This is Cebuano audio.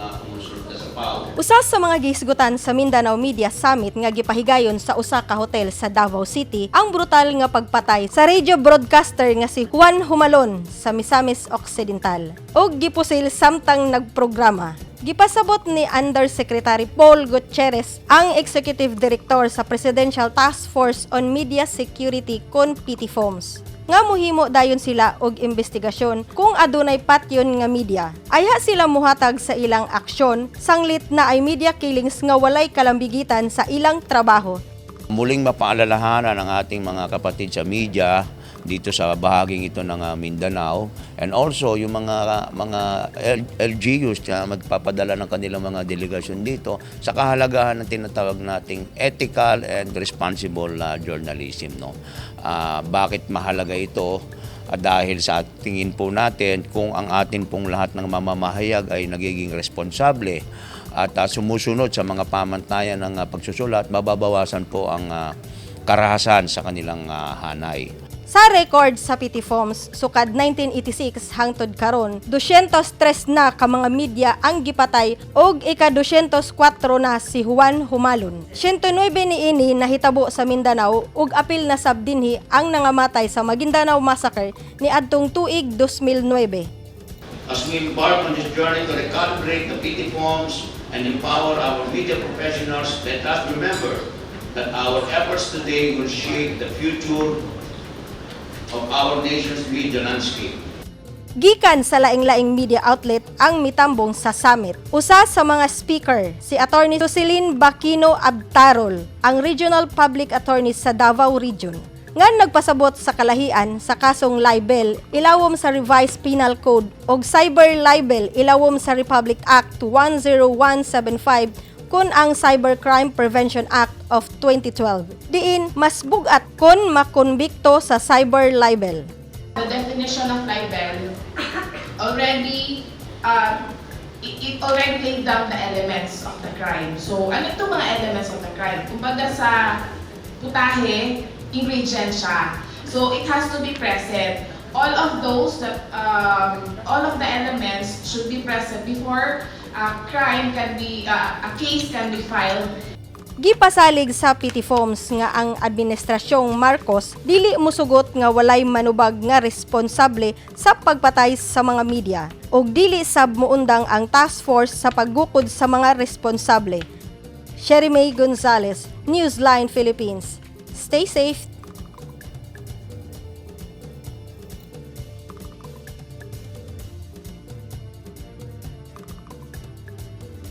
nga kumonsulta sa PAO. Usa sa mga gihisgutan sa Mindanao Media Summit nga gipahigayon sa usa ka hotel sa Davao City ang brutal nga pagpatay sa radio broadcaster nga si Juan Humalon sa Misamis Occidental ug gipusil samtang nagprograma. Gipasabot ni Undersecretary Paul Gutierrez, ang Executive Director sa Presidential Task Force on Media Security kon PTFoMS, nga muhimo dayon sila og investigasyon kung adunay patyon nga media. Ayha sila muhatag sa ilang aksyon sanglit naay media killings nga walay kalambigitan sa ilang trabaho. Muling mapaalalahanan ang ating mga kapatid sa media dito sa bahaging ito ng Mindanao and also yung mga LGUs na magpapadala ng kanilang mga delegasyon dito sa kahalagahan ng tinatawag nating ethical and responsible journalism, no. Bakit mahalaga ito? Dahil sa tingin po natin, kung ang atin pong lahat ng mamamahayag ay nagiging responsable at sumusunod sa mga pamantayan ng pagsusulat, mababawasan po ang karahasan sa kanilang hanay. Sa record sa PTFoMS, sukad 1986 hangtod karon, 203 na ka mga media ang gipatay og ika-204 na si Juan Humalon. 109 niini nahitabo sa Mindanao ug apil na sab dinhi ang nangamatay sa Maguindanao Massacre niadtong tuig 2009. As we embark on this journey to recalibrate the PTFoMS and empower our media professionals, let us remember that our efforts today will shape the future of our nation's media landscape. Gikan sa laing-laing media outlet ang mitambong sa summit. Usa sa mga speaker, si Attorney Susilin Bakino Abtarol, ang Regional Public Attorney sa Davao Region, nga nagpasabot sa kalahian sa kasong libel ilawom sa Revised Penal Code og cyber libel ilawom sa Republic Act 10175 kun ang Cybercrime Prevention Act of 2012. Diin mas bugat kon makonbikto sa cyber libel. The definition of libel already, it already laid down the elements of the crime. So, ano itong mga elements of the crime? Kumbaga sa putahe, ingredient siya. So, it has to be present. All of the elements should be present before a case can be filed. Gipasalig sa PTFoMS nga ang administrasyong Marcos dili musugot nga walay manubag nga responsable sa pagpatay sa mga media ug dili sab muundang ang task force sa paggukod sa mga responsable. Sherry May Gonzalez, Newsline Philippines. Stay safe.